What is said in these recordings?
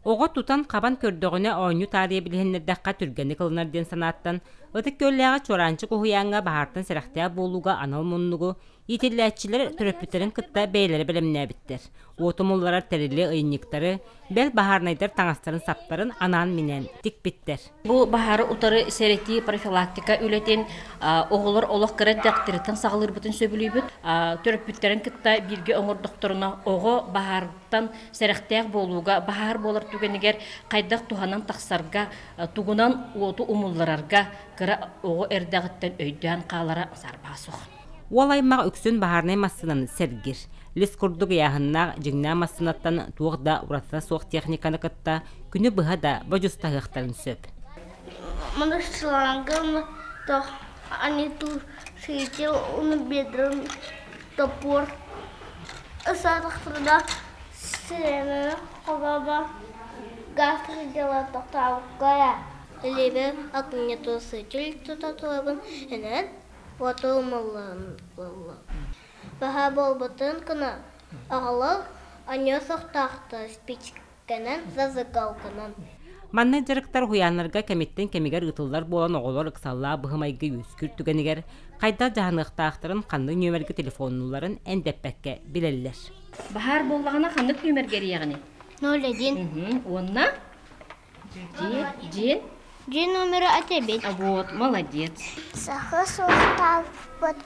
Оҕо тутан-хабан көрдөҕүнэ оонньуу таарыйа билиһиннэрдэххэ түргэнник ылынар диэн санааттан Ытык Күөллээҕи Чуораанчык уһуйааҥҥа баһаартан сэрэхтээх буолууга анал муннугу иитиллээччилэр төрөппүттэрин кытта бэйэлэрэ бэлэмнээбиттэр. Уоту умулларар тэрили, ыйынньыктары, бэл баһаарынайдар таҥастарын-саптарын анаан-минээн тикпиттэр. Бу баһаары утары сэрэтии профилактика үлэтин оҕолор олох кыра эрдэхтэриттэн саҕалыырбытын сөбүлүүбүт. Төрөппүттэрин кытта бииргэ оҥордохторуна оҕо баһаартан сэрэхтээх буолууга, баһаар буолар түгэнигэр хайдах туһанан тахсарга, тугунан уоту умулларарга кыра оҕо эрдэҕиттэн өйдөөн хаалара саарбаҕа суох. Уол аймах үксүн баһаарынай массыынаны сэргиир. Лис курдук ыйааһыннаах дьиҥнээх массыынаттан туох да уратыта суох техниканы кытта күнү быһа да бодьуустаһыахтарын сөп. Маны шлангом то они тушите он бедром топор ысаатахтарына сирена хобаба газ дела тохтообукка Либо огнетушитель тутатылабын энэн уоту Баһа буолбутун гына аҕалар анньа сохтоохто спичкэнэн зажигалканан. Маннык дьарыктар уһуйааннарга кэмиттэн кэмигэр ыытыллар буолан оҕолор ыксаллаах быһымайгы үөскүүр түгэнигэр хайдах дьаһаныахтаахтарын ханнык нүөмэргэ телефоннуларын эндэппэккэ билэллэр. Баһаар буоллаҕына ханнык нүөмэргэ эрийэҕиний? 01. Уонна Дьиэн? Дьиэн номера этэбит. Вот, молодец. Саха суохтаабыт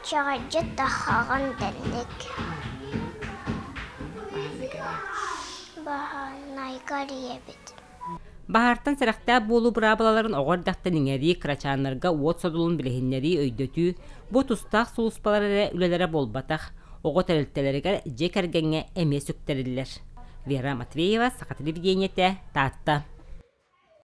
чаҕадьыт тахаҕын дэнник. Баһаанайга диэбит. Баһаартан сэрэхтээх буолуу быраабылаларын оҕо эрдэхтэн иҥэрии, кырачааннарга уот содулун билиһиннэрии, өйдөтүү бу тустаах сулууспалар эрэ үлэлэрэ буолбатах, оҕо тэрилтэлэригэр, дьиэ кэргэҥҥэ эмиэ сүктэриллэр. Вера Матвеева, Саха телевидениетэ, Таатта.